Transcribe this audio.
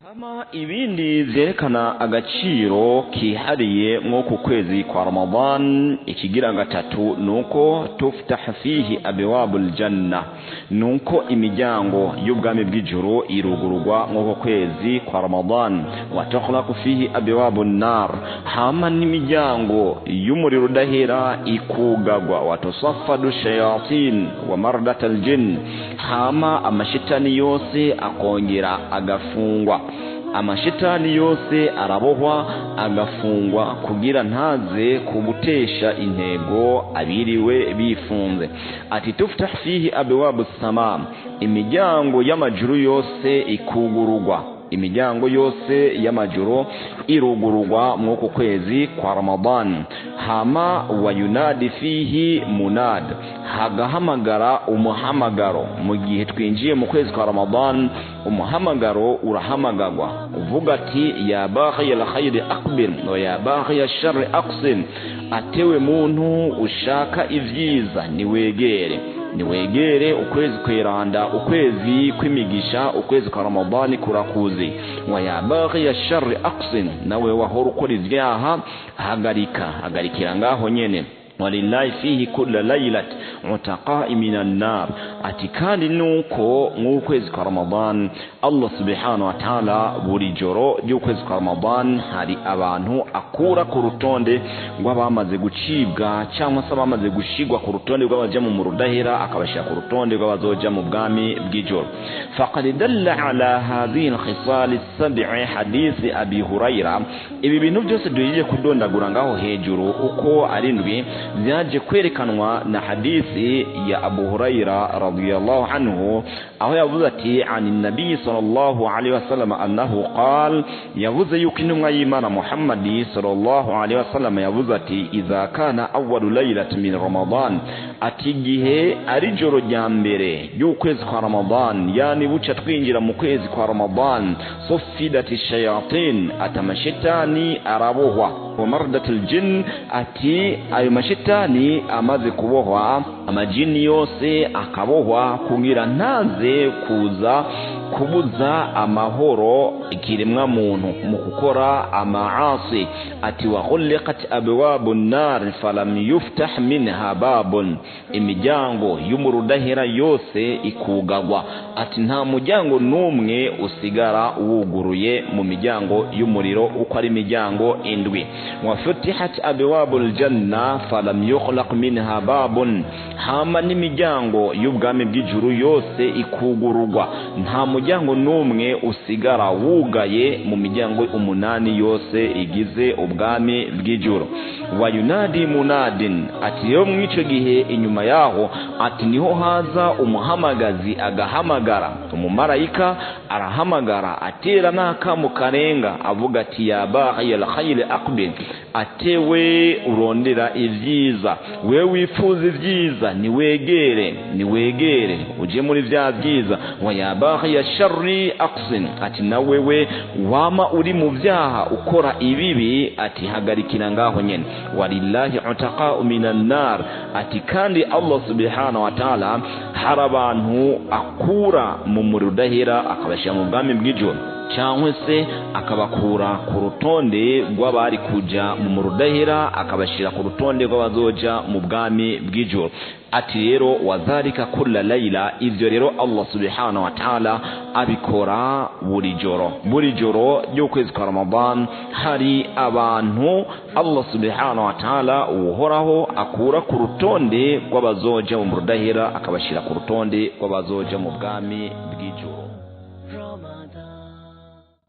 Hama ibindi vyerekana agaciro kihariye mw'uku kwezi kwa Ramadan, ikigira gatatu nuko tuftah fihi abwabul janna, nuko imiryango y'ubwami bw'ijuru irugururwa mw'uku kwezi kwa Ramadan. Wa tukhlaqu fihi abwabun nar, hama n'imiryango y'umuriro udahera ikugagwa. Wa tusaffadu shayatin wa mardatal jinn, hama amashitani yose akongera agafungwa. Amashitani yose arabohwa agafungwa kugira ntaze kubutesha intego abiriwe bifunze. Ati tuftah fihi abwabu sama, imiryango y'amajuru yose ikugururwa, imiryango yose y'amajuru irugururwa mw'uku kwezi kwa Ramadan. Hama wa yunadi fihi munad, hagahamagara umuhamagaro. Mu gihe twinjiye mu kwezi kwa Ramadan, umuhamagaro urahamagagwa uvuga ati ya baghi al-khayri aqbil wa ya baghi ash-sharri aqsim, atewe muntu ushaka ivyiza niwegere, niwegere ukwezi kweranda, ukwezi kwimigisha, ukwezi kwa Ramadhani kurakuze. Wa ya baghi ash-sharri aqsim, nawe wahora ukora ivyaha hagarika, hagarikira ngaho nyene. Walillahi fihi kulla laylat utaqa'i minan nar, ati kandi nuko mw'ukwezi kwa Ramadan Allah subhanahu wa ta'ala buri joro ry'ukwezi kwa Ramadan hari abantu akura ku rutonde rw'abamaze gucibwa cyangwa se abamaze gushigwa ku rutonde rw'abaja mu murudahera, akabashira ku rutonde rw'abazoja mu bwami bw'ijoro. Faqad dalla ala hadhihi al-khisal as-sab'i hadith Abi Huraira, ibi bintu byose duhejeje kudondagura ngaho hejuru uko arindwi byaje kwerekanwa na hadisi ya Abu Huraira radiyallahu anhu, aho yavuze ati ani nabii sallallahu alaihi wasallam annahu qal, yavuze yuko intumwa y'Imana Muhammad sallallahu alaihi wasallam yavuze ati idha kana awwalu laylatin min Ramadan, ati gihe ari joro rya mbere y'ukwezi kwa Ramadan, yani buca twinjira mu kwezi kwa Ramadan, suffidati shayatin, atamashitani arabohwa, wa mardatul jinn, ati ayo mashitani amaze kubohwa amajini yose akabohwa kugira ntaze kuza kubuza amahoro ikiremwa muntu mu gukora amaasi. Ati wa ghuliqat abwabun nar falam yuftah minha babun, imiryango y'umurudahera yose ikugagwa, ati nta muryango n'umwe usigara wuguruye mu miryango y'umuriro uko ari imiryango indwi. Wa futihat abwabul janna falam yughlaq minha babun, hama n'imiryango y'ubwami bw'ijuru yose ikugururwa, nta muryango n'umwe usigara wugaye mu miryango umunani yose igize ubwami bw'ijuru. Wa yunadi munadin, ati rero mw'ico gihe inyuma yaho ati niho haza umuhamagazi agahamagara, umumarayika arahamagara atera n'akamu karenga avuga ati ya baghi al-khayri aqbil, atewe urondera ivyiza, wewe wifuza ivyiza niwegere, niwegere uje muri vya vyiza. Wa ya baghi ash-sharri aqsin, ati na wewe wama uri mu vyaha ukora ibibi, ati hagarikira ngaho nyene. Walillahi utaqa'u minan nar, ati kandi Allah subhanahu wa ta'ala hari abantu akura mu muriro udahera akabashira mu bwami bw'ijuru, cyangwa se akabakura ku rutonde rw'abari kuja mu murudahera akabashira ku rutonde rw'abazoja mu bwami bw'ijuru. Ati rero wazalika kulla layla, ivyo rero Allah subhanahu wa ta'ala abikora buri joro, buri joro ry'ukwezi kwa Ramadan hari abantu Allah subhanahu wa ta'ala uhoraho akura ku rutonde rw'abazoja mu murudahera akabashira ku rutonde rw'abazoja mu bwami bw'ijuru.